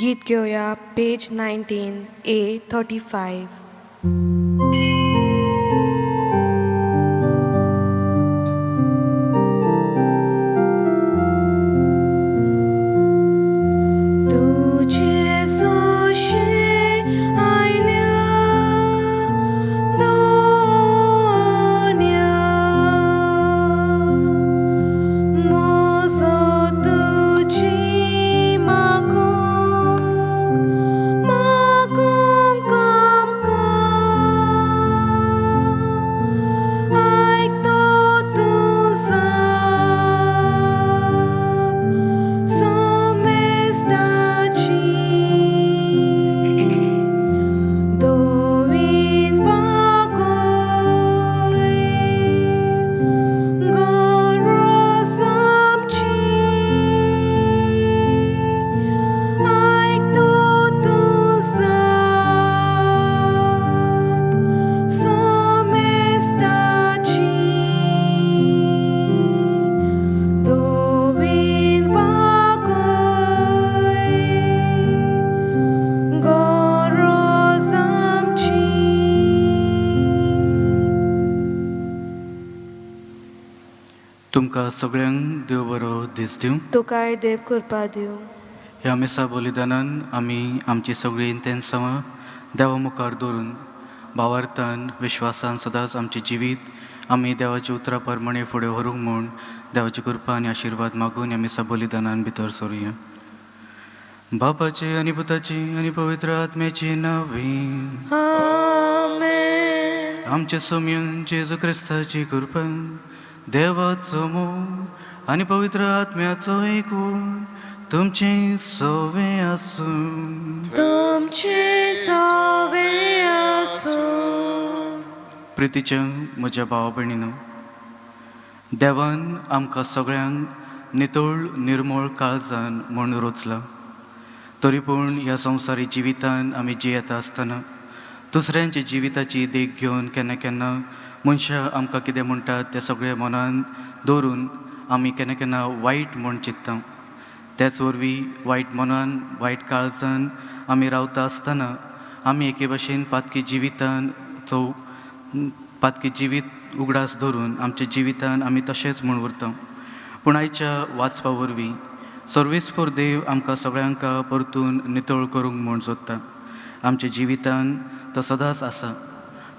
गीत घेवया पेज 19 ए 35. तुझे सोशे आयल्या दोन्या म्हजो तुजी मागूंक मागूंक आमकां आयकतो तूं जाप सोमेस्ताची दोवीन बागोय गरज आमची आयकतो तूं जाप सोमेस्ताची दोवीन बागोय गरज आमची. तुमकां सगळ्यांक देव बरो दीस दिवं. तुकाय देव कृपा दिवं. ह्या मिसा बलिदानान आमी आमची सगळीं इंतेन्सांवां देवा मुखार दवरून भावार्थान विश्वासान सदांच आमचें जिवीत आमी देवाच्या उतरां प्रमाणें फुडें व्हरूंक म्हूण देवाची कृपा आनी आशिर्वाद मागून ह्या मिसा बलिदानान भितर सरुया. बापाचे आनी पुताची आनी पवित्र आत्म्याची नांवी. आमेन. आमच्या सोम्यान जेजू क्रिस्ताची कृपा, देवाचो मोग आनी पवित्र आत्म्याचो एकवट तुमचें सवें आसूं. तुमचे सवे आसूं. प्रितीच्या म्हज्या भावा भयणीनो, देवान आमकां सगळ्यांक नितळ निर्मळ काळजान म्हूण रचलां. तरी पूण ह्या संवसारी जिवितान आमी जियेता आसतना दुसऱ्यांच्या जिविताची देख घेवन केन्ना केन्ना मनशां आमकां कितें म्हणटात तें सगळें मनान दवरून आमी केन्ना केन्ना वायट म्हूण चिंत्ता. त्याच वरवीं वायट मनान वायट काळजान आमी रावता आसतना आमी एके भशेन पातकी जिवितान चो पातकी जिवीत उगडास धरून आमच्या जिवितान आमी तशेंच म्हूण उरता. पूण आयच्या वाचपा वरवीं सर्वेस्पर देव आमकां सगळ्यांक परतून नितळ करूंक म्हूण सोदता. आमच्या जिवितान तो सदांच आसा,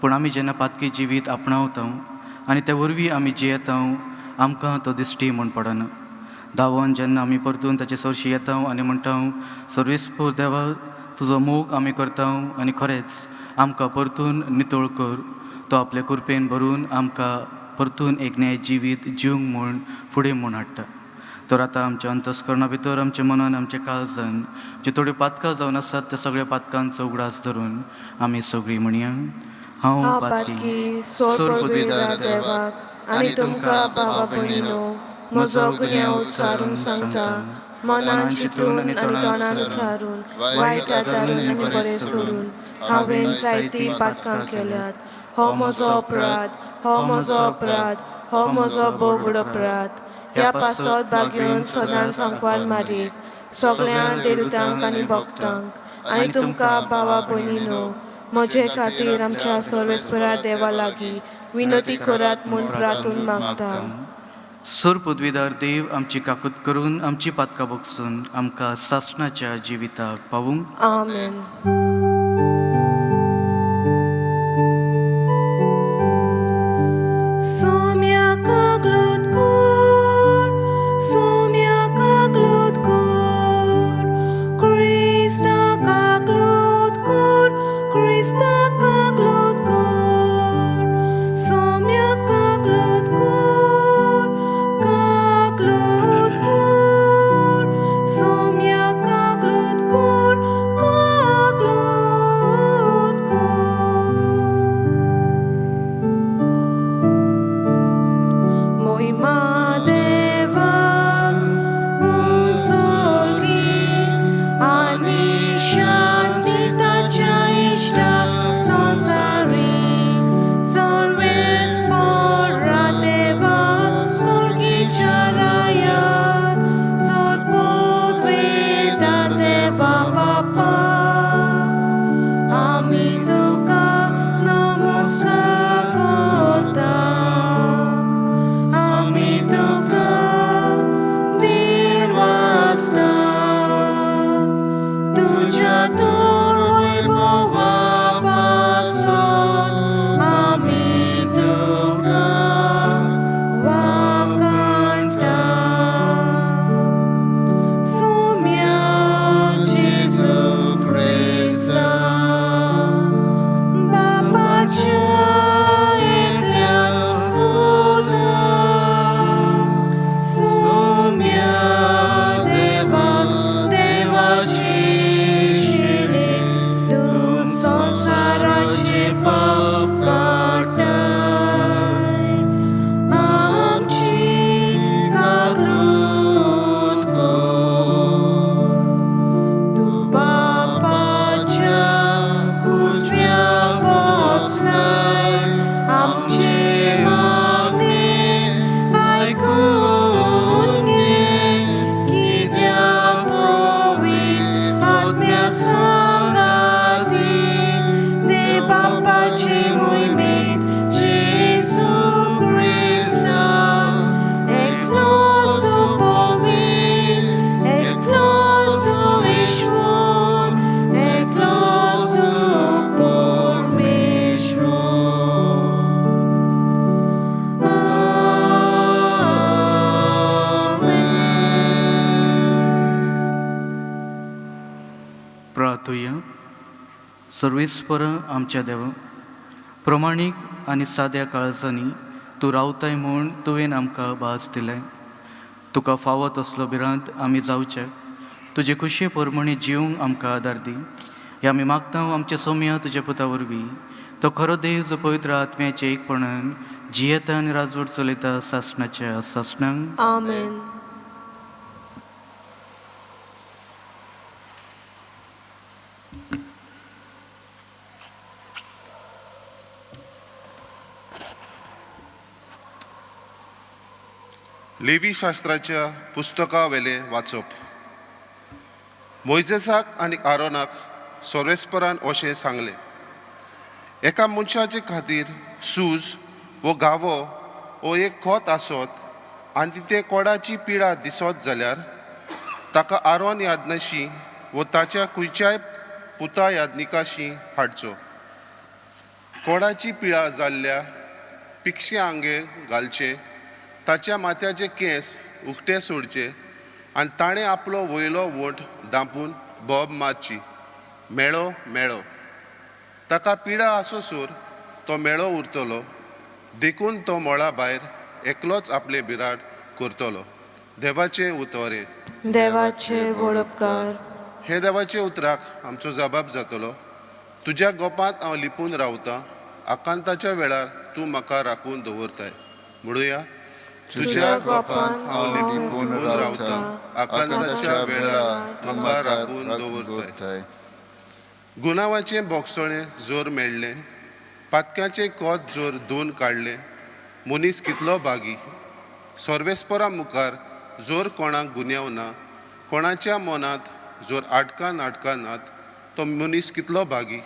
पूण आमी जेन्ना पातकी जिवीत आपणावता आनी त्या वरवीं आमी जियेता, आमकां तो दिश्टी म्हूण पडना. धांवोन जेन्ना आमी परतून ताचे सरशी येता आनी म्हणटा, सर्वेस्पर देवा, तुजो मोग आमी करता आनी खरेंच आमकां परतून नितळ कर, तो आपले कृपेन भरून आमकां परतून एक न्याय जिवीत जिवंक म्हूण फुडें म्हूण हाडटा. तर आतां आमच्या अंतस्करणा भितर, आमच्या मनान, आमच्या काळजान ज्यो थोड्यो पातकां जावन आसात त्या सगळ्या पातकांचो उगडास धरून आमी सगळीं म्हणया, हांव हांव पातकी पातकी सोरपविदार देवाक आनी तुमकां भावा भयणीनो म्हजो गुन्यांव उच्चारून सांगता. मनान चिंतून आनी तोंडान उच्चारून, वायट आदारून आनी बरें सोडून हांवें जायतीं पातकां केल्यात. हो म्हजो अपराध, हो म्हजो अपराध, हो म्हजो भोव व्हड अपराध. ह्या पासत भाग्यवंत सदांच सांकवाल मारीक, सगळ्या देवतांक आनी भक्तांक आनी तुमकां भावा भयणीनो म्हजे खातीर आमच्या सर्वेस्परा देवा लागीं विनंती करात म्हूण प्रार्थून मागता. सुर पदवीदार देव आमची काकूत करून आमची पातकां बगसून आमकां सासणाच्या जिविताक पावूंक. आमेन. सोम्या कागलत कर, सोम्या कागलत कर, क्रिस्ता कागलत कर, क्रिस्ता कागलत कर, सोम्या कागलत कर, कागलत कर, सोम्या कागलत कर, कागलत कर. सर्वेस्पर आमच्या देवा, प्रमाणीक आनी साद्या काळजांनी तूं रावताय म्हूण तुवें आमकां भास दिलें. तुका फावो तसलो भिरांत आमी जावचे, तुजे खुशये प्रमाणे जिवंक आमकां आदार दी. हे आमी मागता आमच्या सोम्या तुज्या पुता वरवीं, तो खरो देव जो पवित्र आत्म्याचे एकपणान जियेता आनी राजवट चलयता सासणाच्या सासणांक. आमेन. लेवी शास्त्राच्या पुस्तकावेलें वाचप. मोयजेसाक आनी आरोनाक सोरेस्परान अशें सांगलें, एका मनशाचे खातीर सूज वो घावो वो एक खोत आसत आनी ते कोडाची पिडा दिसत जाल्यार ताका आरोन यादनाशी वो ताच्या खंयच्याय पुता यादनिकाशी हाडचो. कोडाची पिळा जाल्ल्या पिक्षे आंगे घालचे, ताच्या माथ्याचे केंस उकते सोडचे आनी ताणें आपलो वयलो वोंठ धांपून बोब मारची, मेळो मेळो. ताका पिडा आसोसर तो मेळो उरतलो, देखून तो मळा भायर एकलोच आपलें बिराड करतलो. देवाचें उतर हें. देवाचे वडपकार. हे देवाचे उतराक आमचो जबाब जातलो. तुज्या गोपांत हांव लिपून रावतां, आकांताच्या वेळार तूं म्हाका राखून दवरताय. म्हणुया, तुज्या गोपांत हांव लिपून रावतां, आकांताच्या वेळार म्हाका राखून दवरताय. गुनावाचें बोगसोळें जोर मेळ्ळें, पातक्याचें कोत जोर धुवन काडलें, मनीस कितलो भागी. सर्वेस्परा मुखार जोर कोणाक गुन्यांव ना, कोणाच्या मनांत जोर आटकां नाटकां नात, तो मनीस कितलो भागी.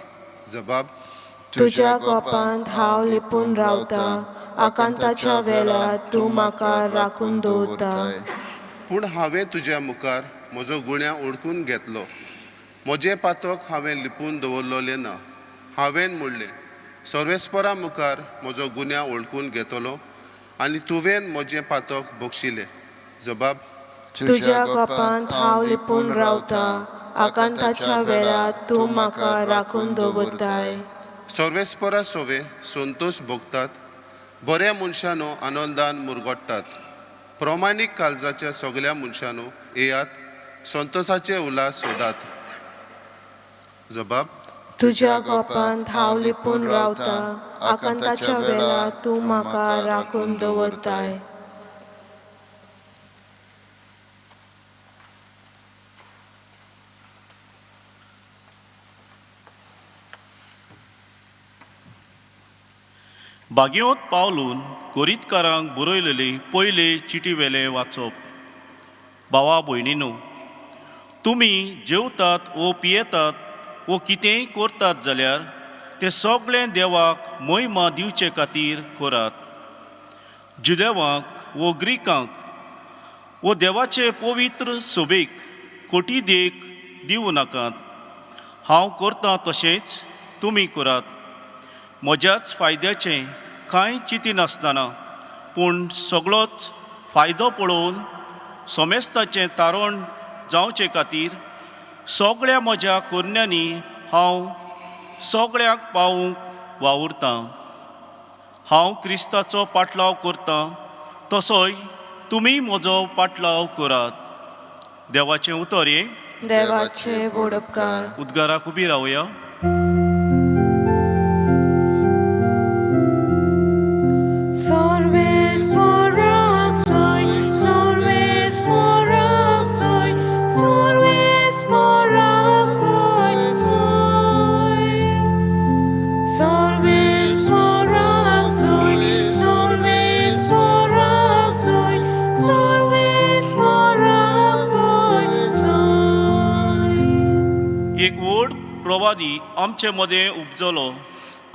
जबाब, तुज्या गोपांत हांव लिपून रावता, आकांताच्या वेळार तूं म्हाका राखून दवरता. पूण हांवें तुज्या मुखार म्हजो गुण्यांव ओळखून घेतलो, म्हजें पातक हांवें लिपून दवरलेलें ना. हांवें म्हणलें, सर्वेस्परा मुखार म्हजो गुन्यांव ओळखून घेतलो आनी तुवें म्हजें पातक बक्षिलें. जबाब, तुज्या गोपांत हांव लिपून रावता, आकांताच्या वेळार तूं म्हाका राखून दवरताय. सर्वेस्परा सोवे संतोश भोगतात, बऱ्या मनशानो आनंदान मुरगोट्टात. प्रमाणीक काळजाच्या सगल्या मनशानो येयात, संतोषाचे उल्हास सोदात. जबाब, तुज्या गोपांत हांव लिपून रावता, आकांताच्या वेळार तूं म्हाका राखून दवरताय. बागेवत पावलून कोरीतकारांक बरयलेली पयले चिटी वेले वाचप. भावा भयणीनो, तुमी जेवतात वो पियेतात वो कितेंय करतात जाल्यार तें सगळें देवाक मोहिमा दिवचे खातीर करात. जुदेवांक वो ग्रिकांक वो देवाचे पवित्र सोबेक कोटी देख दिवं नाकात. हांव करतां तशेंच तुमी करात. म्हज्याच फायद्याचें कांय चिंतिनासतना पूण सगळोच फायदो पळोवन समेस्ताचें तारण जावचे खातीर सगळ्या म्हज्या करण्यांनी हांव सगळ्यांक पावूंक वावुरतां. हांव क्रिस्ताचो पाटलाव करतां तसोय तुमी म्हजो पाटलाव करात. देवाचें उतर हें. देवाचे वडपकार. उद्गाराक उबी रावया. एक व्हड प्रवादी आमचे मदें उपजलो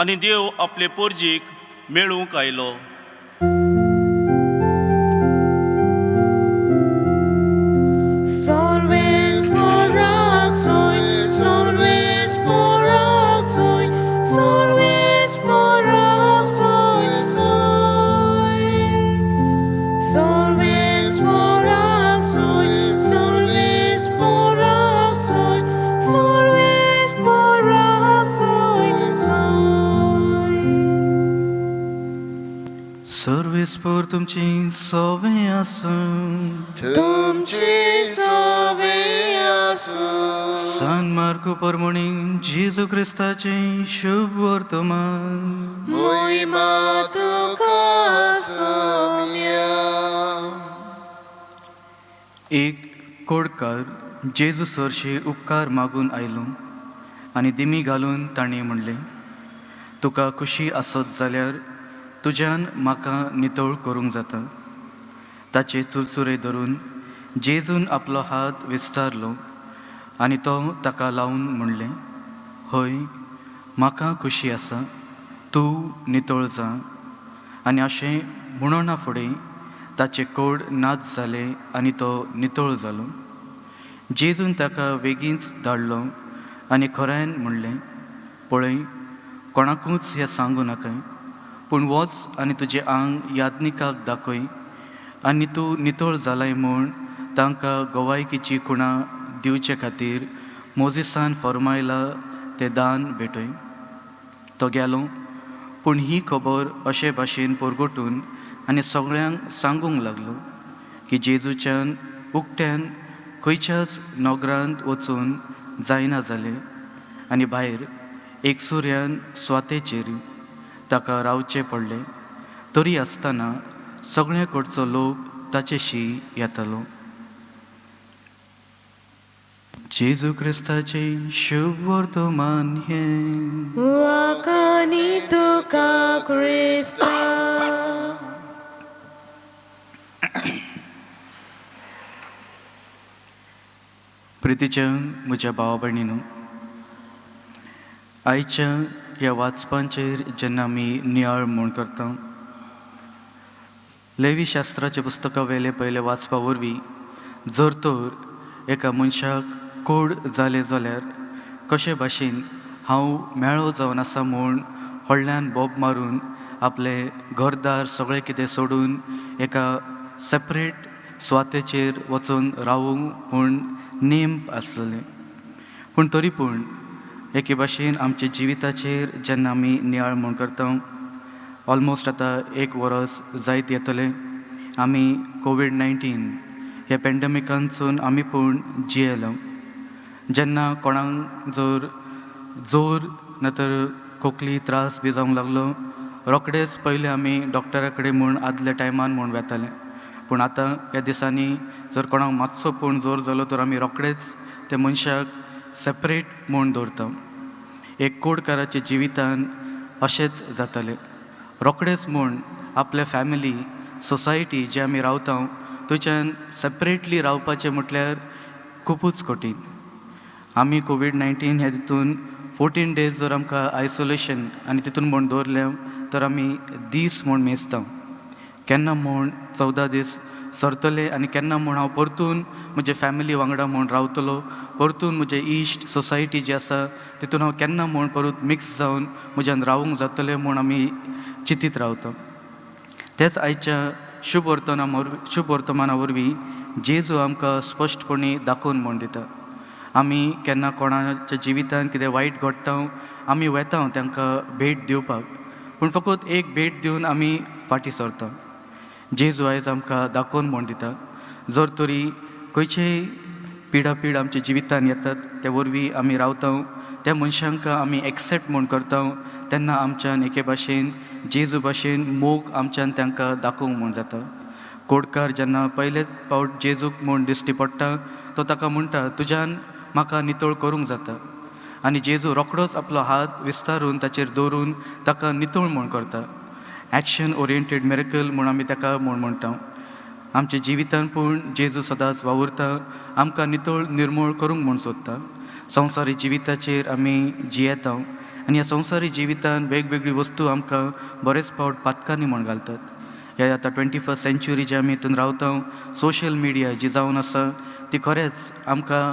आनी देव आपले पोरजीक मेळूंक आयलो. सर्वेस्पर तुमची सवे आसूं. तुमचे सवे आसूं. सान मार्को परमणी जेजू क्रिस्ताचें शुभ वर्तमान. मोहिमा तुका सोम्या. एक कोडकार जेजू सरशी उपकार मागून आयलो आनी दिमी घालून ताणें म्हणलें, तुका खुशी आसत जाल्यार तुज्यान म्हाका नितळ करूंक जाता. ताचे चुरचुरे धरून जेजून आपलो हात विस्तारलो आनी तो ताका लावन म्हणलें, हय, म्हाका खुशी आसा, तूं नितळ जा. आनी अशें म्हणना फुडें ताचें कोड नाच जालें आनी तो नितळ जालो. जेजून ताका बेगीनच धाडलो आनी खऱ्यान म्हणलें, पळय, कोणाकूच हें सांगू नाका, पूण वच आनी तुजें आंग याज्ञिकाक दाखय आनी तूं नितळ जालाय म्हूण तांकां गवायकीची खुणा दिवचे खातीर मोजिसान फर्मायला तें दान भेटय. तो गेलो, पूण ही खबर अशे भाशेन परगटून आनी सगळ्यांक सांगूंक लागलो की जेजूच्यान उकट्यान खंयच्याच नगरांत वचून जायना जालें आनी भायर एकसुऱ्यान स्वातेचेर ताका रावचें पडलें. तरी आसतना सगळ्या कडचो लोक ताचेशी येतालो. जेजू क्रिस्ताचें शुभ वर्तमान हें. वाखाणी तुका क्रिस्ता. प्रितीच्या म्हज्या भावा भयणीनो, आयच्या ह्या वाचपांचेर जेन्ना आमी नियाळ म्हूण करता, लेवी शास्त्राच्या पुस्तका वेले पयले वाचपा वरवीं जर तर एका मनशाक कोड जालें जाल्यार कशे भाशेन हांव मेळो जावन आसा म्हूण व्हडल्यान बोब मारून आपलें घरदार सगळें कितें सोडून एका सेपरेट सुवातेचेर वचून रावूंक म्हूण नेम आसलेले. पूण तरी पूण एके भाशेन आमच्या जिविताचेर जेन्ना आमी नियाळ म्हूण करता, ऑलमोस्ट आतां एक वरस जायत येतलें आमी कोवीड 19 ह्या पेंडमिकांतसून आमी पूण जियेलो. जेन्ना कोणाक जर जोर ना तर खोकली त्रास बी जावंक लागलो, रोखडेच पयले आमी डॉक्टरा कडेन म्हूण आदल्या टायमान म्हूण वेताले. पूण आतां ह्या दिसांनी जर कोणाक मातसो पूण जोर जालो तर आमी रोखडेच त्या मनशाक सेपरेट म्हूण दवरता. एक कोडकाराच्या जिवितान अशेंच जातालें. रोखडेच म्हूण आपल्या फॅमिली सोसायटी जे आमी रावता थंयच्यान सेपरेटली रावपाचें म्हटल्यार खुबूच कठीण. आमी कोवीड 19 ह्या तितून 14 डेज जर आमकां आयसोलेशन आनी तितून म्हूण दवरलें तर आमी दीस म्हूण मेजता, केन्ना म्हूण 14 दीस सरतले आनी केन्ना म्हूण हांव परतून म्हजे फॅमिली वांगडा म्हूण रावतलो, परतून म्हजे इश्ट सोसायटी जी आसा तितून हांव केन्ना म्हूण परत मिक्स जावन म्हज्यान रावूंक जातलें म्हूण आमी चिंतीत रावता. तेच आयच्या शुभ वर्तमाना वरवीं जेजू आमकां स्पश्टपणी दाखोवन म्हूण दिता. आमी केन्ना कोणाच्या जिवितान कितें वायट घडटा आमी वेता तांकां भेट दिवपाक, पूण फकत एक भेट दिवन आमी फाटीं सरता. जेजू आयज आमकां दाखोवन म्हूण दिता, जर तरी खंयचेय पिडापीड आमच्या जिवितान येतात ते वरवीं आमी रावता, त्या मनशांक आमी एक्सेप्ट म्हूण करता, तेन्ना आमच्यान एके भाशेन जेजू भाशेन मोग आमच्यान तांकां दाखोवंक म्हूण जाता. कोडकार जेन्ना पयलेच फावट जेजूक म्हूण दिश्टी पडटा तो ताका म्हणटा, तुज्यान म्हाका नितळ करूंक जाता. आनी जेजू रोखडोच आपलो हात विस्तारून ताचेर दवरून ताका नितळ म्हूण करता. एक्शन ओरिएंटेड मिरेकल म्हूण आमी ताका म्हूण म्हणटा. आमच्या जिवितान पूण जेजू सदांच वावुरता, आमकां नितळ निर्मूळ करूंक म्हूण सोदता. संवसारी जिविताचेर आमी जियेता आनी ह्या संवसारी जिवितान वेगवेगळी वस्तू आमकां बरेच फावट पातकांनी म्हूण घालतात. ह्या आतां 21st century जे आमी हितून रावता, सोशल मिडिया जी जावन आसा ती खरेंच आमकां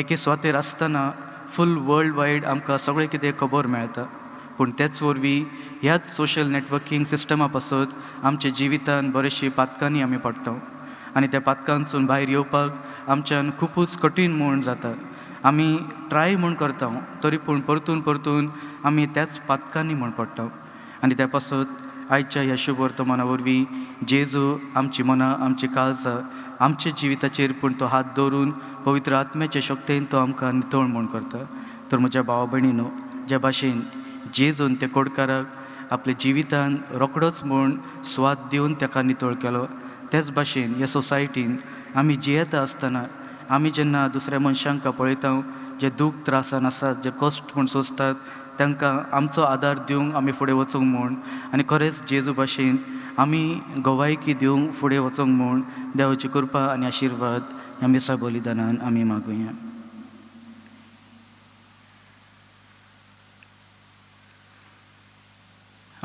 एके सुवातेर आसतना फूल वर्ल्ड वायड आमकां सगळें कितें खबर मेळटा. पूण तेच वरवीं ह्याच सोशल नॅटवर्कींग सिस्टमा पासत आमच्या जिवितान बरेचशे पातकांनी आमी पडटा आनी त्या पातकांसून भायर येवपाक आमच्यान खुबूच कठीण म्हूण जाता. आमी ट्राय म्हूण करता तरी पूण परतून परतून आमी त्याच पातकांनी म्हूण पडटा आनी त्या पासत आयच्या ह्या शुभ वर्तमाना वरवीं जेजू आमची मनां, आमची काळजां, आमच्या जिविताचेर पूण तो हात दवरून पवित्र आत्म्याच्या शक्तेन तो आमकां नितळ म्हूण करता. तर म्हज्या भावा भयणीनो, ज्या भाशेन जेजून त्या कोडकाराक आपल्या जिवितान रोखडोच म्हूण स्वाद दिवन ताका नितळ केलो, तेच भाशेन ह्या सोसायटीन आमी जियेता आसतना आमी जेन्ना दुसऱ्या मनशांक पळयता जे दूख त्रासान आसात, जे कश्ट म्हूण सोंसतात, तांकां आमचो आदार दिवंक आमी फुडें वचूंक म्हूण आनी खरेंच जेजू भाशेन आमी गवायकी दिवंक फुडें वचूंक म्हूण देवाची कृपा आनी आशिर्वाद ह्या मिसा बलिदानान आमी मागुया.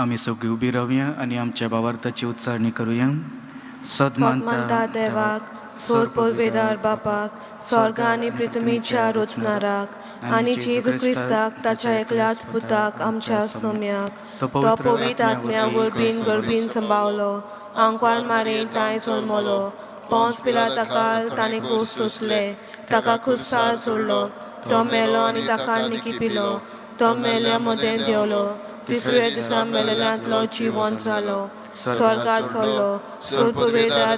आमी सगळीं उबी रावया आनी आमच्या भावार्थाची उच्चारणी करुया. सत मानता देवाक, सोर पवित्र बापाक, स्वर्ग आनी पृथ्वीच्या रचणाराक, आनी जेजू क्रिस्ताक ताच्या एकल्याच पुताक आमच्या सोम्याक, तो पवित्र आत्म्या वरवीं गर्भीन सांबावलो, आंकवार मारीन तांय जल्मलो, पोंस पिलाताकाल ताणें खोस सोंसले, ताका खुरसार सोडलो, तो मेलो आनी ताका निकिपिलो, तो मेल्या मदें देंवलो, तिसऱ्या दिसा मेलेल्यांतलो जिवन जालो, स्वर्गात चल्लो, सोर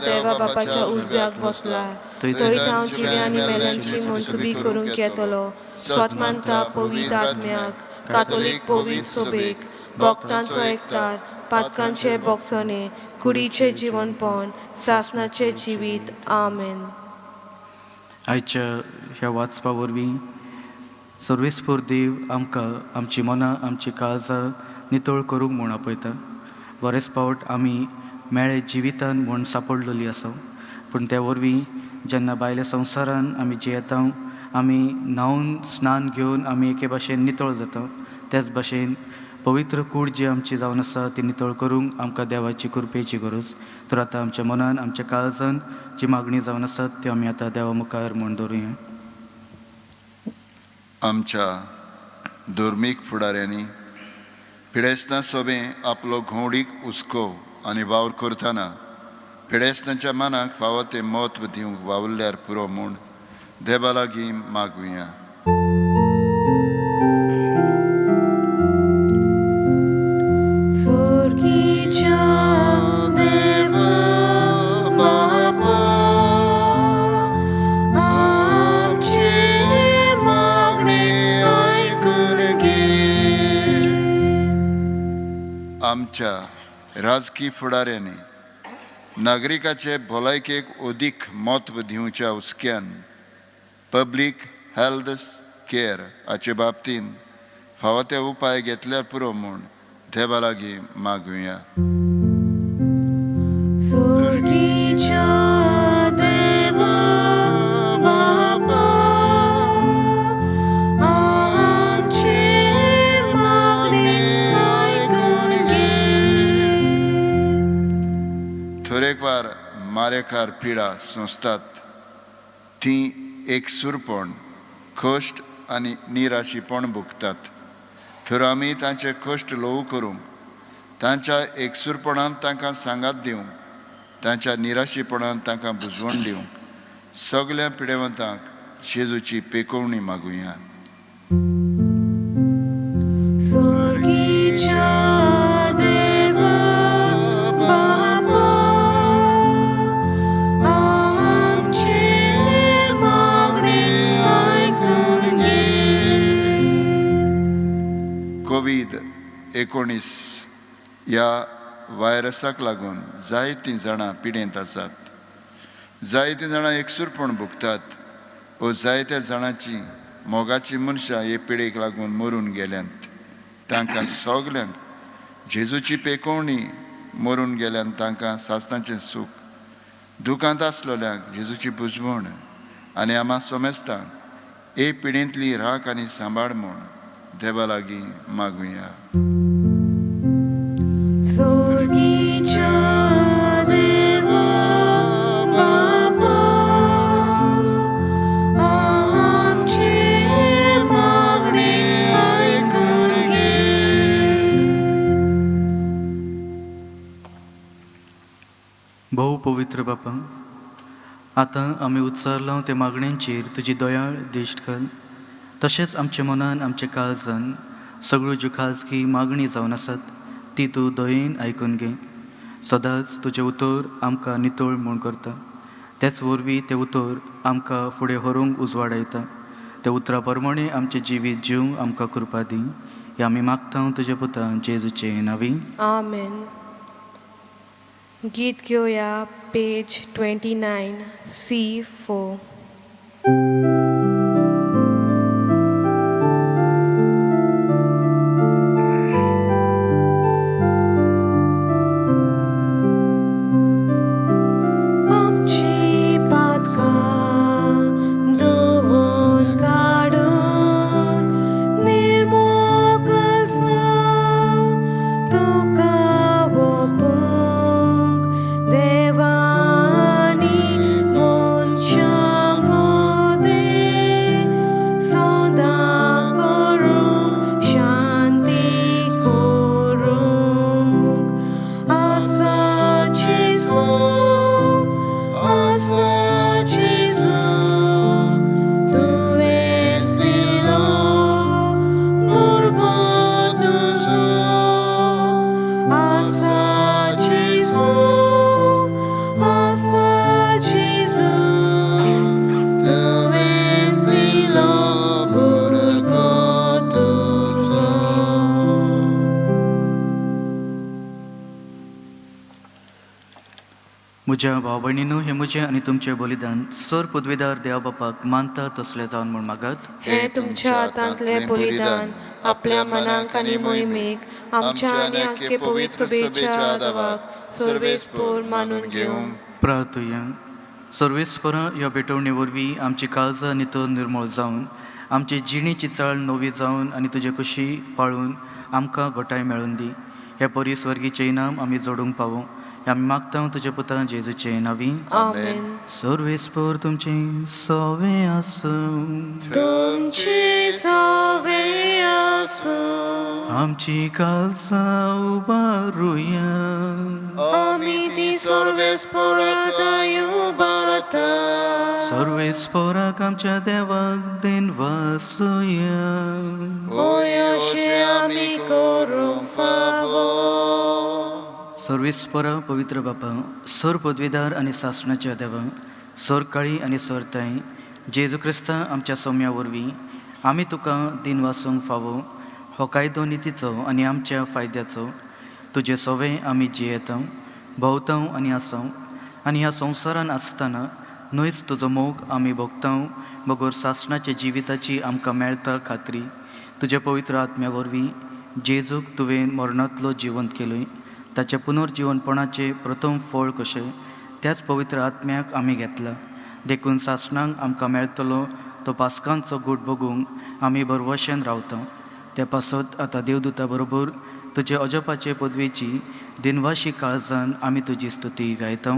देवा बापाच्या उजव्याक बसला, थंय हांव जिव्या आनी मेल्यांची मनसुबी करूंक येतलो. सत मानता पवित्र आत्म्याक, कातोलीक पवित्र सोबेक, भक्तांचो एकतार, पातकांचे बोगसणे, कुडीचें जिवनपण, सासनाचें जिवीत. आमेन. आयच्या ह्या वाचपा वरवीं सर्वेस्पर देव आमकां आमची मनां, आमची काळजां नितळ करूंक म्हूण आपयता. बरेच फावट आमी मेळे जिवितान म्हूण सापडलेली आसा, पूण त्या वरवीं जेन्ना भायल्या संवसारान आमी जियेता, आमी न्हांवन स्नान घेवन आमी एके भाशेन नितळ जाता, त्याच भाशेन पवित्र कूड जी आमची जावन आसा ती नितळ करूंक आमकां देवाची कृपेची गरज. तर आतां आमच्या मनान, आमच्या काळजान जी मागणी जावन आसात त्यो आमी आतां देवा मुखार म्हूण दवरुया. आमच्या धर्मीक फुडाऱ्यांनी पिडेस्तां सोबें आपलो घोवडीक हुस्को आनी वावर करतना पिडेस्तांच्या मनाक फावो तें म्हत्व दिवंक वावुरल्यार पुरो म्हूण देवा लागीं मागुया. सुर्गीच्या देवा बापा, आमचें मागणें आयकून घे. आमच्या राजकी फुडाऱ्यांनी नागरिकाचे भलायकेक अदीक म्हत्व दिवच्या हुस्क्यान पब्लीक हेल्थ केअर हाचे बाबतीन फावो ते उपाय घेतल्यार पुरो म्हूण देवा लागीं मागुया. सुर्गीच्या देवा बापा, आमचें मागणें आयकून घे. थोडेकवार मारेकार पिडा सोंसतात ती एकसूरपण, कश्ट आनी निराशीपण भोगतात, तर आमी तांचे कश्ट ल्हवू करूंक, तांच्या एकसूरपणान तांकां सांगात दिवंक, तांच्या निराशीपणान तांकां बुजवण दिवंक सगल्या पिडेवंतांक जेजूची पेकोवणी मागुया. सुर्गीच्या देवा बापा, आमचें मागणें आयकून घे. कोवीड 19 ह्या व्हायरसाक लागून जायतीं जाणां पिडेंत आसात, जायतीं जाणां एकसूरपण भोगतात ओ जायत्या जाणांची मोगाची मनशां हे पिडेक लागून मरून गेल्यांत. तांकां सगल्यांक जेजूची पेकोवणी, मरून गेल्यान तांकां सासणाचें सूख, दुकांत आसलेल्यांक जेजूची बुजवण आनी आमा सोमेस्तांक हे पिडेंतली राख आनी सांबाळ म्हूण देवा लागीं मागुया. सुर्गीच्या देवा बापा, आमचें मागणें आयकून घे. भोव पवित्र बापा, आतां आमी उच्चारलां त्या मागण्यांचेर तुजी दयाळ दिश्ट घाल. तशेंच आमच्या मनान, आमच्या काळजान सगळ्यो ज्यो खाजगी मागणी जावन आसात ती तूं दयेन आयकून घे. सदांच तुजें उतर आमकां नितळ म्हूण करता, तेच वरवीं तें उतर आमकां फुडें व्हरूंक उजवाडायता. त्या उतरा प्रमाणें आमचें जिवीत जिवंक आमकां कृपा दी. हें आमी मागता तुज्या पुता जेजूचे नांवी. आमेन. गीत घेवया पेज 29 C4. आमची पातकां धुवन काडून निर्मोळ करसां तुका ओंपूंक देवानी मनशां मदें सदां करूंक शांती करूंक आसा जेजू, आसा जेजू, तुवें दिलो भुरगो तुजो. आसा जेजू, आसा जेजू, तुवें दिलो भुरगो तुजो. म्हज्या भाव भयणीनू, हें म्हजें आनी तुमचें बलिदान सर पदवेदार देवा बापाक मानता तसलें जावन म्हूण मागात. हें तुमच्या हातांतलें बलिदान आपल्या मनाक आनी मोहिमेक आमच्या आनी आख्खे पवित्र सभेच्या देवाक सर्वेस्पोर मानून घेवंक. प्रार्थुया. सर्वेस्परा, ह्या भेटवणे वरवीं आमची काळजां नितळ निर्मळ जावन, आमची जिणेची चाळ नवी जावन आनी तुजे कुशी पाळून आमकां घटाय मेळून दी. ह्या परी स्वर्गीचें इनाम आमी जोडूंक पावूं, हें आमी मागता तुज्या पुता जेजूचे नांवी. आमेन. सर्वेस्पर तुमचें सवें आसूं. तुमचे सवे आसूं. आमची काळजां उबारुया. आमी ती सर्वेस्पोरात उबारता. सर्वेस्पराक आमच्या देवाक then वासुया. होय, अशें आमी करूंक फावो. सर्वेस्परा, पवित्र बापा, सर पदवीदार आनी सासणाच्या देवा, सर काळी आनी सर ताई, जेजू क्रिस्ता आमच्या सोम्या वरवीं आमी तुका दिन वासूंक फावो हो कायदो नितीचो आनी आमच्या फायद्याचो. तुजे सोवे आमी जियेता, भोंवता आनी आसाव आनी ह्या संवसारान आसतना न्हयच तुजो मोग आमी भोगता, बगर सासणाच्या जिविताची आमकां मेळटा खात्री. तुज्या पवित्र आत्म्या वरवीं जेजूक तुवें मरणांतलो जिवंत केलोय, ताच्या पुनर्जिवनपणाचें प्रथम फळ कशें त्याच पवित्र आत्म्याक आमी घेतला. देखून सासणांक आमकां मेळटलो तो पास्कांचो गूट भोगूंक आमी भरवशेन रावता. त्या पासत आतां देवदूता बरोबर तुजे अजपाचे पदवेची दिनवाशी काळजान आमी तुजी स्तुती गायता.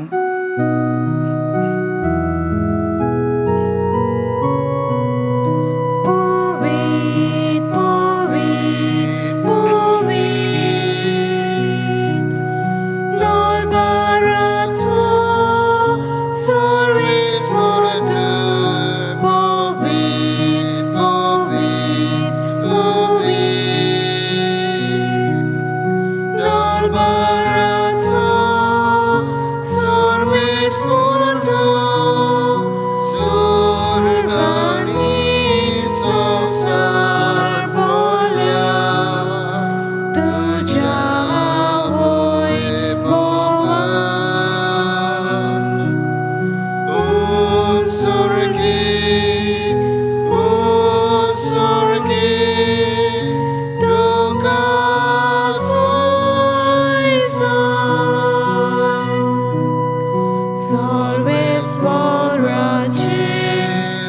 पवीत पवीत पवीत दरबाराचो सर्वेस्पर, पवीत पवीत पवीत दरबाराचो सर्वेस्पर, सुर्गांनी संवसार भरला तुज्या वैभवान. उत्सर्गी, उत्सर्गी, तुका जय जय. सर्वेस्पराचे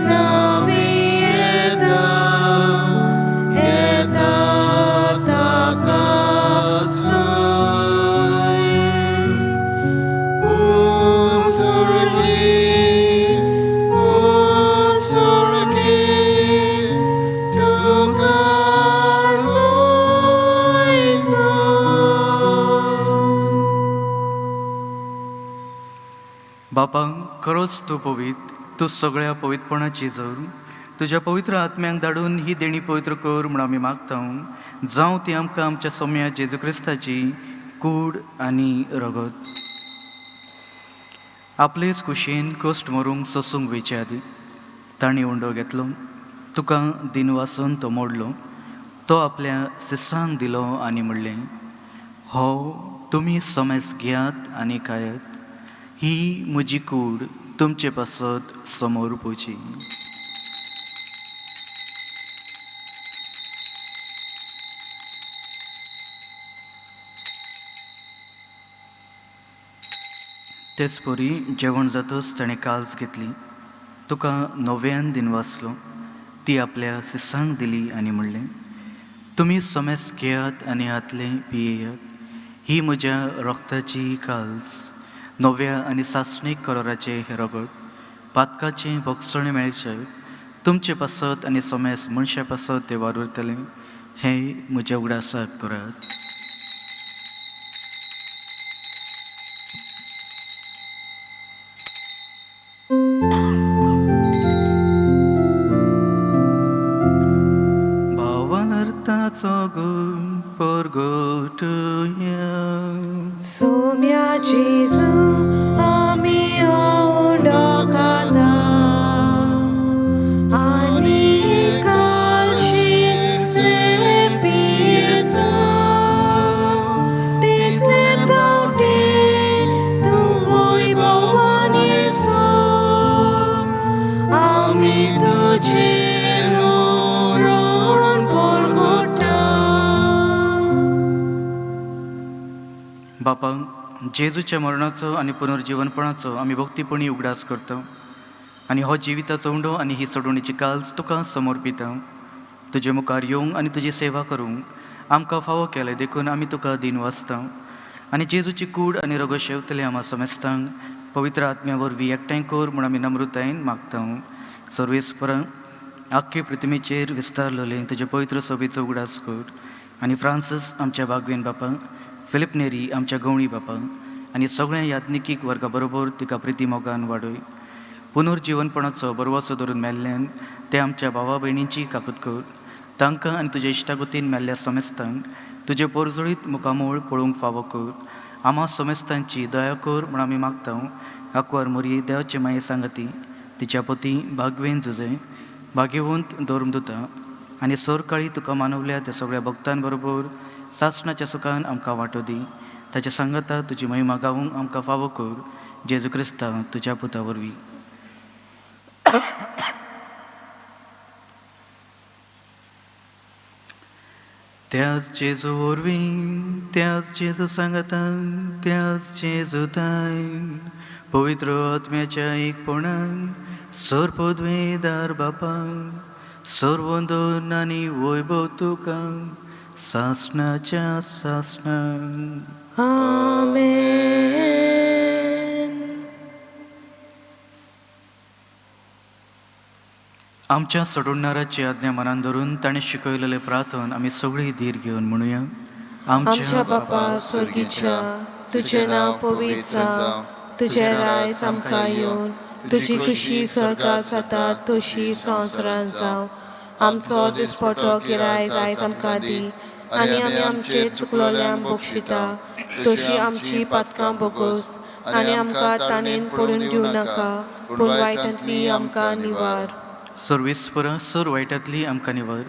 नांवी येता, येता ताका जय. उत्सर्गी, उत्सर्गी, तुका जय जय. बापा, खरोच तूं पवित्र, तूं सगळ्या पवित्रपणाची जर. तुज्या पवित्र आत्म्यांक धाडून ही देणी पवित्र कर म्हूण आमी मागता. जावं ती आमकां आमच्या सोम्या जेजू क्रिस्ताची कूड आनी रगत. आपलेच कुशीन कश्ट मरूंक सोसूंक वयचे आदीं तांणी उंडो घेतलो, तुका दिनवासून तो मोडलो, तो आपल्या शिसांक दिलो आनी म्हणलें, हो तुमी समेस घेयात आनी खायात, ही म्हजी कूड तुमचे पासत समोर पोवची. तेच परी जेवण जातच ताणें काल्स घेतली, तुका नव्यान दिनवासलो, ती आपल्या शिसांक दिली आनी म्हणलें, तुमी समेस घेयात आनी हातलें पियेयात, ही म्हज्या रक्ताची काल्स, नव्या आनी सासणीक कराराचें हें रगत, पातकाचें भोगसणें मेळचें तुमचे पासत आनी समेस मनशा पासत तें वावुरतलें, हें म्हज्या उगडासाक करात. भावार्थाचो गुण परगटुया. सोम्या जेजू आमी उंडो खाता आनी कालशितले पियेता, तितले पावटी तूं वैभवान येसो, आमी तुजें मरण परगटा. बापा, जेजूच्या मरणाचो आनी पुनर्जीवनपणाचो आमी भक्तीपणी उगडास करता आनी हो जिविताचो उंडो आनी ही सोडवणीची काल्स तुका समर्पिता. तुजे मुखार येवंक आनी तुजी सेवा करूंक आमकां फावो केलें देखून आमी तुका दीन वाचता आनी जेजूची कूड आनी रगत शेवतले आमा समेस्तांक पवित्र आत्म्या वरवीं एकठांय कर म्हूण आमी नम्रतायेन मागता. सर्वेस्परा, आख्खे प्रतिमेचेर विस्तारलेले तुजे पवित्र सभेचो उगडास कर आनी फ्रांसीस आमच्या बागवेन बापा, फिलीप नेरी आमच्या गवळी बापा आनी सगळ्या याज्ञिकीक वर्गा बरोबर तिका प्रिती मोगान वाडय. पुनर्जिवनपणाचो बरवासो धरून मेल्ल्यान ते आमच्या भावा भयणींची काकूत कर, तांकां आनी तुज्या इश्टागतीन मेल्ल्या समेस्तांक तुजे पोरजोळीत मुखामोळ पळोवंक फावो कर. आमा समेस्तांची दया कर म्हूण आमी मागता. आंकवार मोरये देवाचे माये सांगती, तिच्या पती भागवेन जुजे, भाग्यवंत धर्मदुता आनी सरकाळी तुका मानवल्या त्या सगळ्या भक्तां बरोबर सासणाच्या सुखान आमकां वांटो दी. ताच्या सांगाता तुजी महिमा गावूंक आमकां फावो कर, जेजू क्रिस्ता तुज्या पुता वरवीं. त्याच जेजू वरवीं, त्याच जेजू सांगातान, त्याच जेजूतान, पवित्र आत्म्याच्या एकपणान, सर्पद्वेदार बापा, सर्वंदन आनी वैभव तुका सासणाच्या सासणान. आमेन. आमच्या सोडणाराची आज्ञा मनान धरून ताणें शिकयलेलें प्रार्थन आमी सगळीं धीर घेवन म्हणुया. आमच्या बापा स्वर्गीच्या, तुजें नांव पवित्र जावं, तुजें राज आमकां येवन, तुजी खुशी स्वर्गात जाता तशी संवसारांत जावं. आमचो दिसपटो किराय आयज आमकां दी आनी आमी आमचेर चुकलोल्यांक बक्षिता तशी आमची पातकां बोगस आनी आमकां ताणेन पडून दिवं नाका, पूण वायटांतली आमकां निवार. सर्वेस्परा, सर वायटांतली आमकां निवार.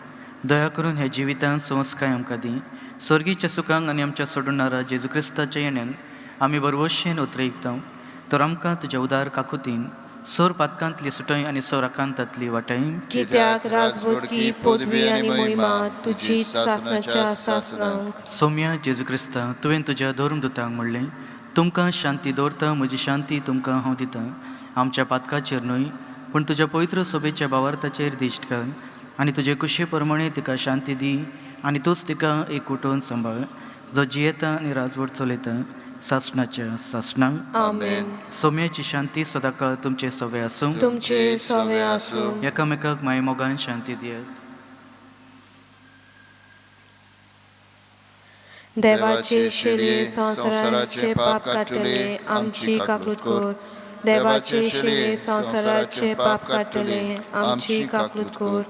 दया करून ह्या जिवितांत संस्काय आमकां दी. स्वर्गीच्या सुखांक आनी आमच्या सोडणारा जेजू क्रिस्ताच्या येण्यान आमी बरवशेन उतरयता, तर आमकां तुज्या उदार काकुतीन सोर पातकांतली सुटय आनी सोर आकांतांतली वाटय. कित्याक राजवटकी, पदवी आनी महिमा तुजीच सासणाच्या सासणांक. सोम्या जेजू क्रिस्ता, तुवें तुज्या धर्मदुतांक म्हणलें, तुमकां शांती दवरता, म्हजी शांती तुमकां हांव दितां. आमच्या पातकाचेर न्हय पूण तुज्या पवित्र सभेच्या भावार्थाचेर दिश्ट घाल आनी तुजे कुशे प्रमाणे तिका शांती दी आनी तूंच तिका एक उठोवन सांबाळ, जो जियेता आनी राजवट चलयता सासणाच्या सासणाक. आमेन. सोम्याची शांती सदांकाळ तुमचे सवे आसूं. तुमचे सवे आसूं. एकामेकाक मायमोगान शांती दियात. देवाचे शेले संवसाराचे पाप काडटले, आमची काकूत कर. देवाचे शेले संवसाराचे पाप काडटले, आमची काकूत कर.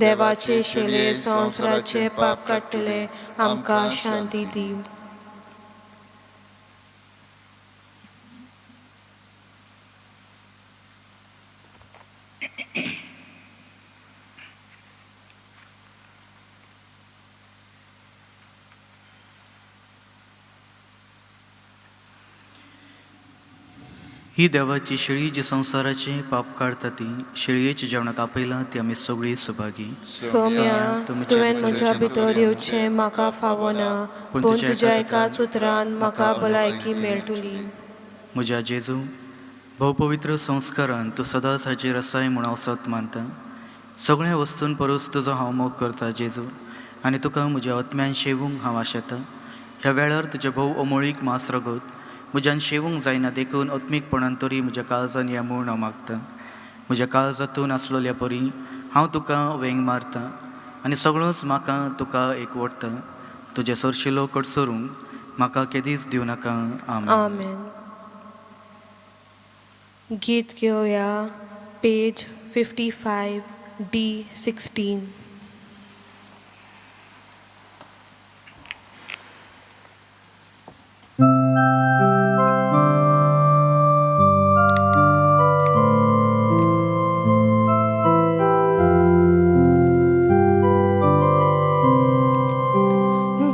देवाचे शेले संवसाराचे पाप काडटले, आमकां शांती दी. ही देवाची शेळी जी संवसाराचे पाप काडटा ती शेळयेच्या जेवणाक आपयला ती आमी सगळीं सुभागी. सोम्या, तुवें म्हज्या भितर येवचें म्हाका फावना, पूण तुज्या एकाच उतरान म्हाका भलायकी मेळटली. म्हज्या जेजू, भोवपवित्र संस्कारान तूं सदांच हाजीर आसाय म्हूण हांव सत मानता. सगळ्या वस्तून परस तुजो हांव मोग करता जेजू, आनी तुका म्हज्या आत्म्यान शेवूंक हांव आशेतां. ह्या वेळार तुजें भोव अमोळीक मांस रगत म्हज्यान शेवूंक जायना, देखून आत्मीकपणान तरी म्हज्या काळजान या म्हूण हांव मागतां. म्हज्या काळजातून आसलोल्या परी हांव तुका वेंग मारतां आनी सगळोच म्हाका तुका एकवटता. तुजें सरशिलो कडसरूंक म्हाका केदीच दिवं नाका. आमेन. आमेन. गीत घेवया पेज 55 D 16.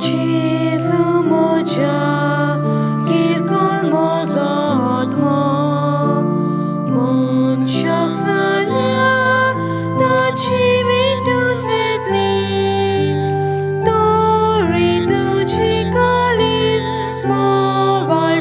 जेजू म्हज्या किरकोळ म्हजो आत्मो, मनशाक जाल्यार ताची भेटून जातली. तोरी तुजी कालीज म्होंवाळ.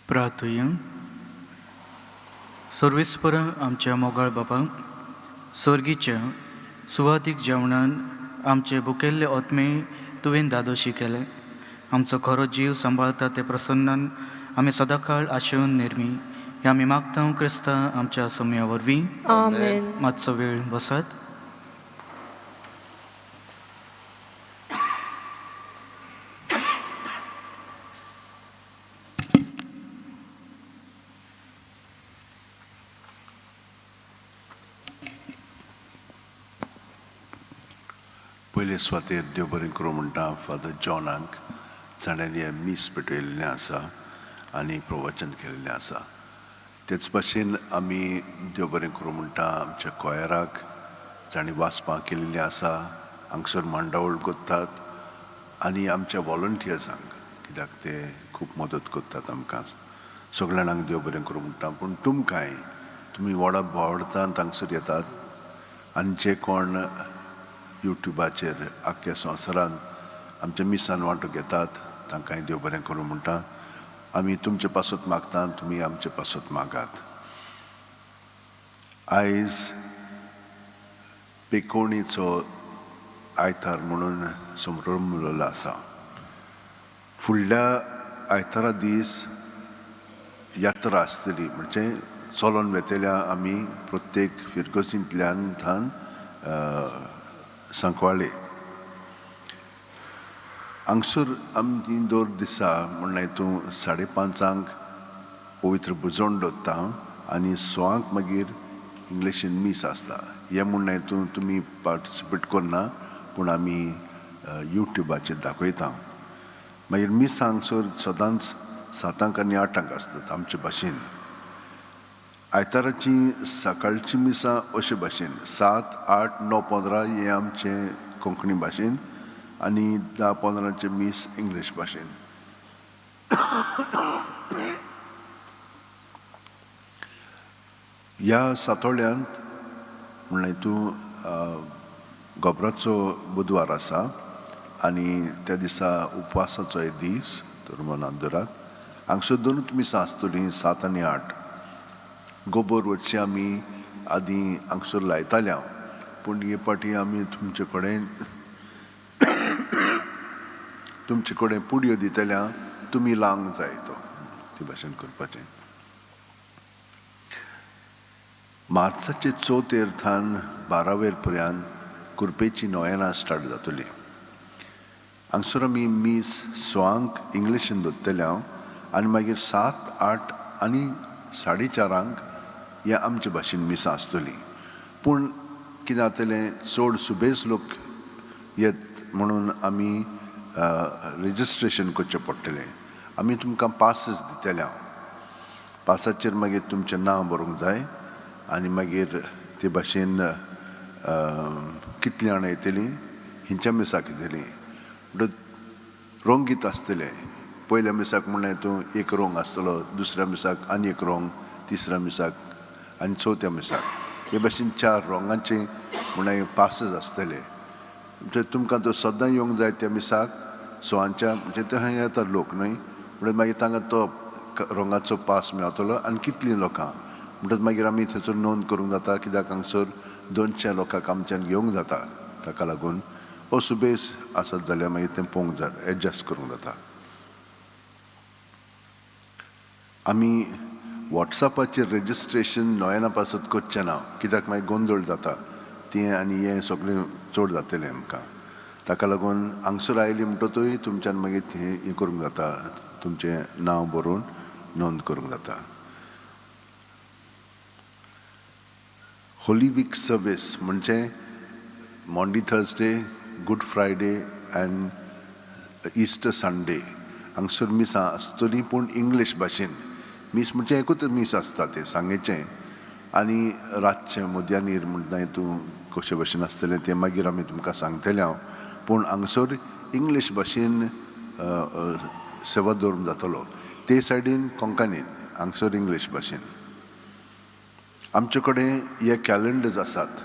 प्रार्थुया. सर्वेस्परा आमच्या मोगाळ बाबा, सर्गीच्या सुवादीक जेवणान आमचे भुकेल्ले आत्मे तुवें धादोशी केले. आमचो खरो जीव सांबाळता ते प्रसन्नान आमी सदांकाळ आशेवन निर्मी हे आमी मागता क्रिस्ता आमच्या समया वरवीं. आमेन. मातसो वेळ बसात. पयले सुवातेर देव बरें करूं म्हणटा फादर जॉनाक, जाणें हें मीस पेटयल्लें आसा आनी प्रवचन केल्लें आसा. तेच भाशेन आमी देव बरें करूं म्हणटा आमच्या कोयराक, जाणीं वाचपां केल्लीं आसा, हांगसर मांडावळ करतात, आनी आमच्या वॉलंटियर्सांक, कित्याक ते खूब मदत करतात आमकां. सगळ्या जाणांक देव बरें करूं म्हणटा. पूण तुमकांय, तुमी व्हडा बोवाळटान हांगसर येतात आनी जे कोण युट्युबाचेर आख्ख्या संवसारांत आमच्या मिसान वांटो घेतात तांकांय देव बरें करूं म्हणटा. आमी तुमचे पासत मागता, तुमी आमचे पासत मागात. आयज पेकोणीचो आयतार म्हणून संभ्रमलेलो आसा. फुडल्या आयतारा दीस यात्रा आसतली, म्हणजे चलोन वेतल्या आमी प्रत्येक फिरगोजींतल्यान थान सांकवाळे हांगसर आमी दर दिसा म्हणल्यार तूं 5:30 पवित्र भुजवण दवरता आनी 6 मागीर इंग्लिशीन मीस आसता. हें म्हणल्यार तूं तुमी पार्टिसिपेट करना, पूण आमी युट्युबाचेर दाखयता. मागीर मीस हांगसर सदांच 7 आनी 8 आसतात आमचे भाशेन. आयताराची सकाळची मिसां अशे भाशेन 7, 8, 9, 15 हें आमचें कोंकणी भाशेन आनी 10, 15 मीस इंग्लीश भाशेन. ह्या सातोळ्यांत म्हणल्यार तूं गोबराचो बुधवार आसा आनी त्या दिसा उपवासाचो एक दीस, तर मनांत दवरात. हांगसर दोनूच मिसां आसतलीं, 7 आनी 8. गोबोर वचचे आमी आदीं हांगसर लायताले हांव, पूण हे पाटी आमी तुमचे कडेन पुडयो दितल्या, तुमी लावंक जाय तो ते भाशेन करपाचें. मार्चाचे 4 थान 12 पर्यंत कुर्पेची नोयेनां स्टार्ट जातली. हांगसर आमी मीस 6 इंग्लिशीन दवरतले हांव आनी मागीर 7, 8 आनी 4:30 हे आमचे भाशेन मिसां आसतली. पूण कितें जातलें, चड सुबेज लोक येत म्हणून आमी रजिस्ट्रेशन करचें पडटलें. आमी तुमकां पासस दितले हांव. पासाचेर मागीर तुमचें नांव बरोवंक जाय आनी मागीर ते भाशेन कितलीं जाणां येतलीं, हिंच्या मिसाक येतलीं, म्हणटकच रोंगीत आसतलें. पयल्या मिसाक म्हणल्यार तूं एक रोंग आसतलो, दुसऱ्या मिसाक आनी एक रोंग, तिसऱ्या मिसाक आनी चवथ्या मिसाक, हे भाशेन 4 रोंगांचे म्हणल्यार पासस आसतले. म्हणजे तुमकां तो सदां येवंक जाय त्या मिसाक 6 म्हणजे थंय येता लोक न्हय, म्हणटकच मागीर तांकां तो रोंगाचो पास मेळटलो आनी कितलीं लोकां म्हणटकच मागीर आमी थंयसर नोंद करूंक जाता, कित्याक हांगसर 200 लोकांक आमच्यान घेवंक जाता. ताका लागून हो सुबेज आसत जाल्यार मागीर तें पळोवंक जाय, एडजस्ट करूंक जाता. आमी वॉट्सॅपाचेर रजिस्ट्रेशन नोयेना पासत करचें ना, कित्याक मागीर गोंदळ जाता तें आनी हें सगळें चड जातलें आमकां. ताका लागून हांगसर आयली म्हणटकूय तुमच्यान मागीर हें करूंक जाता, तुमचें नांव बरोवन नोंद करूंक जाता. होली वीक सर्वीस म्हणजे Maundy Thursday, Good Friday and Easter Sunday हांगसर मिसां आसतलीं, पूण इंग्लीश भाशेन. मीस म्हणजे एकूच मीस आसता तें सांगेचें, आनी रातचें मध्यानीर म्हणटा तूं कशे भाशेन आसतलें तें मागीर आमी तुमकां सांगतलें हांव. पूण हांगसर इंग्लीश भाशेन सेवा दवरूंक जातलो, ते सायडीन कोंकणीन, हांगसर इंग्लीश भाशेन. आमचे कडेन हे कॅलेंडर्स आसात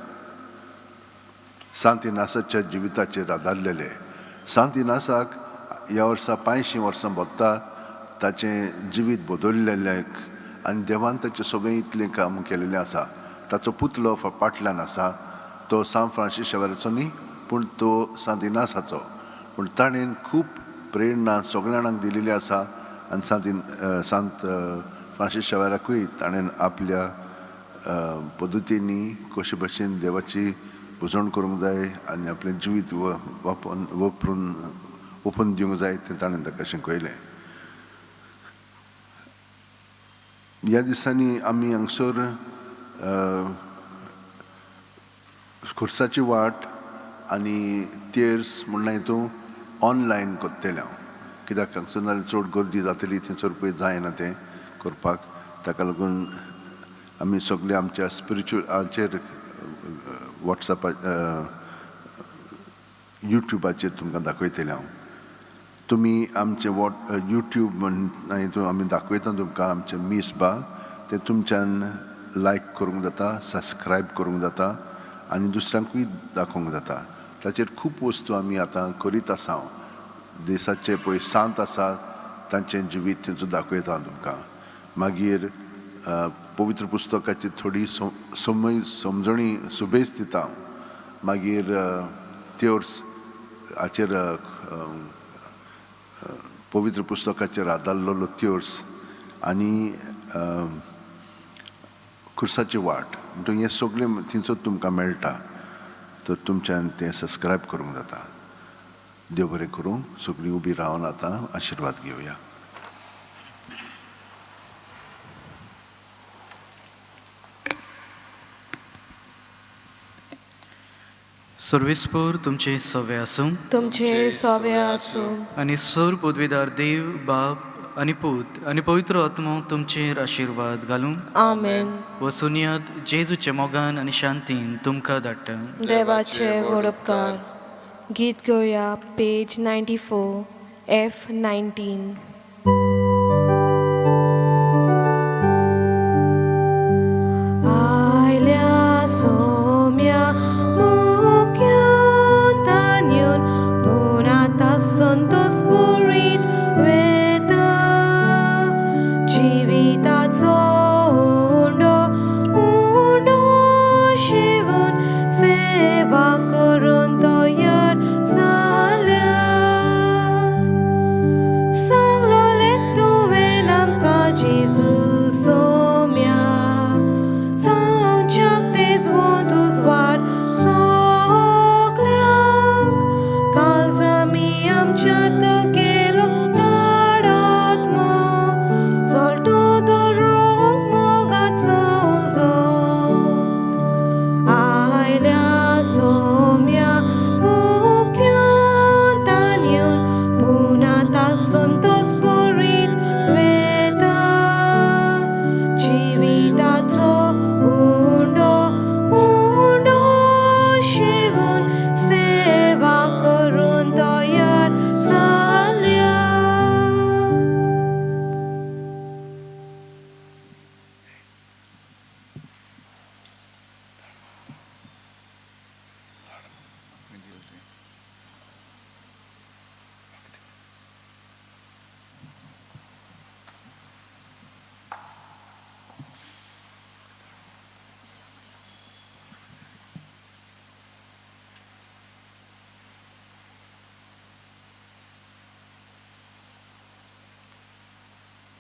सांत इनासाच्या जिविताचेर आदारलेले. सांत इनासाक ह्या वर्सा 85 वर्सां भोगता, ताचें जिवीत बदललेलें आनी देवान ताचें सगळें इतलें काम केलेलें आसा. ताचो पुतलो पाटल्यान आसा, तो सांत फ्रांसीस शेवाराचो न्ही पूण तो सांत इनासाचो. पूण ताणें खूब प्रेरणा सगळ्या जाणांक दिलेली आसा आनी सांत फ्रांसीस शेवाराकूय ताणें आपल्या पद्दतींनी कशे भशेन देवाची पुजवण करूंक जाय आनी आपलें जिवीत वापरून ओपन दिवंक जाय तें ताणें ताका शिकयलें. ह्या दिसांनी आमी हांगसर खुर्साची वाट आनी तेर्स म्हणल्यार हितून ऑनलायन करतलें हांव, कित्याक हांगसर नाल्यार चड गर्दी जातली, थंयसर पळय जायना तें करपाक. ताका लागून आमी सगळे आमच्या स्पिरिच्युअलाचेर वॉट्सॅपा युट्युबाचेर तुमकां दाखयतलें हांव. तुमी आमचे यूट्यूब म्हण हितून आमी दाखयता तुमकां आमचें मीस बा, तें तुमच्यान लायक करूंक जाता, सबस्क्रायब करूंक जाता आनी दुसऱ्यांकूय दाखोवंक जाता. ताचेर खूब वस्तू आमी आतां करीत आसा. देशाचे पळय सांत आसा तांचें जिवीत थंयचो दाखयता हांव तुमकां. मागीर पवित्र पुस्तकाची थोडी समजणी सुबेज दिता हांव. मागीर त्योर्स हाचेर पवित्र पुस्तकाचेर आदारलेलो त्योर्स आनी खुर्साची वाट म्हणटकीर हें सगळें थंयसर तुमकां मेळटा. तर तुमच्यान तें सबस्क्रायब करूंक जाता. देव बरें करूं. सगळीं उबी रावन आतां आशिर्वाद घेवया. सर्वेस्पर तुमचे सवे आसूं, तुमचे सवे आसूं. आनी सर पदवीदार देव बाप आनी पूत आनी पवित्र आत्मो तुमचेर आशिर्वाद घालूं. आमेन. वसुनियात जेजूच्या मोगान आनी शांतीन तुमकां धाडटा. देवाचे व्हड उपकार. गीत घेवया पेज 94 F 19.